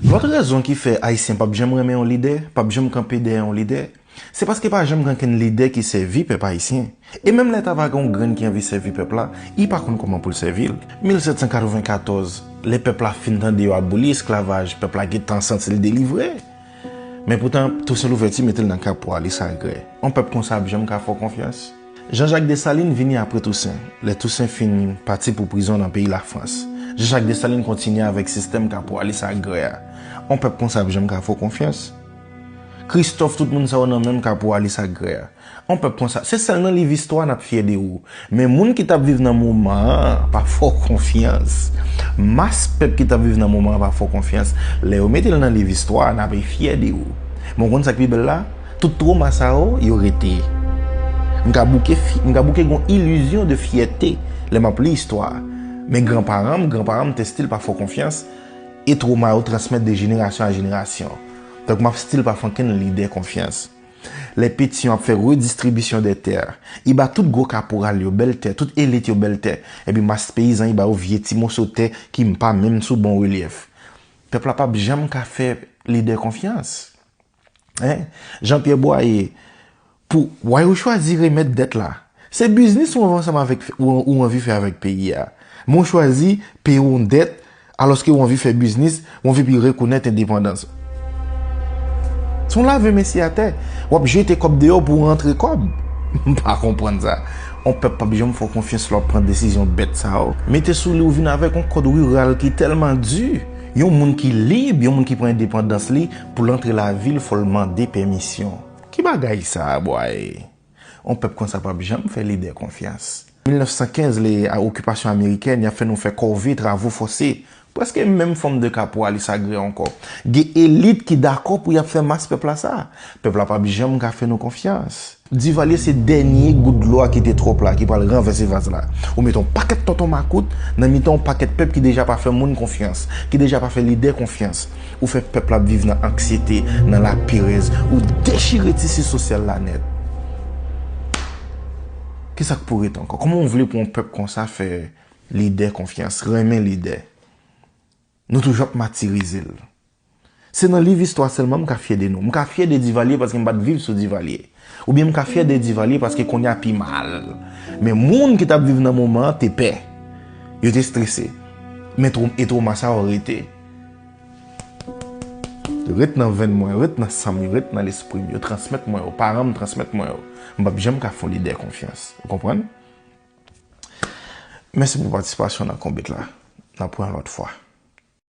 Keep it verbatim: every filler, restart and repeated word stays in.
Lòt rezon ki fè Ayisyen p ap janm renmen yon lidè, p ap janm kanpe dèyè yon lidè, se paske pa janm gen okenn lidè ki sèvi pèp ayisyen. E menm lè ta va gen yon grenn ki anvi sèvi pèp la, li pa konn kòman pou l sèvi l. Mil sèt san katrevenkatòz, lè pèp la fin tande yo aboli esklavaj, pèp la gentan santi l delivre. Men poutan, Toussaint Louverture mete l nan kapo a, li sa grè. Yon pèp konsa ap janm ka fè w konfyans? Jean-Jacques Dessalines vini apre Toussaint, lè Toussaint fin pati pou prizon nan peyi Lafrans. Jean-Jacques Dessalines kontinye avèk sistèm kapo a, li sa grè a. Yon pèp konsa ap janm ka fè w konfyans? Christophe, tout moun sa yo nan menm kapo a, li sa grè a. Yon pèp konsa, se sèl nan liv istwa n ap fyè de ou. Men moun ki t ap viv nan moman an pa fè w konfyans. Mas pèp ki t ap viv nan moman an pa fè w konfyans. Lè yo mete l nan liv istwa, n ap fyè de ou. Men w konn sa k pi bèl la? Tout twoma sa yo, yo rete. M ka bouke, fi- m ka bouke gon ilizyon de fyète lè m ap li istwa. Men granparan m, granparan m te still pa fè w konfyans. E twoma yo transmèt de jenerasyon a jenerasyon. Donk m ap still pa fè okenn lidè konfyans. Lè Pétion ap fè redistribisyon dè tè, li ba tout gwo kaporal yo bèl tè, tout elit yo bèl tè, epi mas peyizan li ba yo vye ti moso tè ki pa menm sou bon relyèf. Pèp la p ap janm ka fè lidè konfyans. Hein? Jean-Pierre Boyer, pou, why ou chwazi remèt dèt la? Se biznis ou anvi ansanm avèk, ou, ou anvi fè avèk peyi a. Men ou chwazi peye yon dèt, alòske ou anvi fè biznis, ou anvi pi rekonèt endepandans. Se yon lave men si atè. W ap jete kòb deyò pou w rantre kòb. M pa konprann sa. Yon pèp p ap janm fè w konfyans lè w ap pran desizyon bèt sa yo. Mete sou li ou vin avèk yon kòd riral ki tèlman di. Yon moun ki lib, yon moun ki pran endepandans li, pou l antre lavil, fò l mande pèmisyon. Ki bagay sa a, bway? Yon pèp konsa p ap janm fè lidè konfyans. Mil nèf san kenz, lè a okipasyon amerikèn, y ap fè nou fè kòve, travo fòse. Prèske menm fòm de kapo a, li sa grè ankò. Gen elit ki dakò pou y ap fè mas pèp la sa. Pèp la p ap janm ka fè nou konfyans. Divalye se dènye gout dlo a ki te twòp la, ki pral ranvèse vaz la. Ou mete yon pakèt tonton makout nan mitan yon pakèt pèp ki deja pa fè moun konfyans, ki deja pa fè lidè konfyans. Ou fè pèp la ap viv nan anksyete, nan laperèz, ou dechire tisi sosyal la nèt. Kisa k pou ret ankò? Kòman w vle pou yon pèp konsa fè lidè konfyans, renmen lidè? Nou toujou ap matirize l. Se nan liv istwa sèlman m ka fyè de nou. M ka fyè de Divalye paske m pa t viv sou Divalye. Oubyen m ka fyè de Divalye paske kounye a pi mal. Men moun ki t ap viv nan moman an te pè. Yo te strese. Men tro- e twoma sa yo rete. Ret nan venn mwen, ret nan san m, ret nan lespri m. Yo transmèt mwen yo, paran m transmèt mwen yo. M p ap janm ka fè yon lidè konfyans. Ou konprann? Mèsi pou patisipasyon w nan konbit la. N ap wè yon lòt fwa.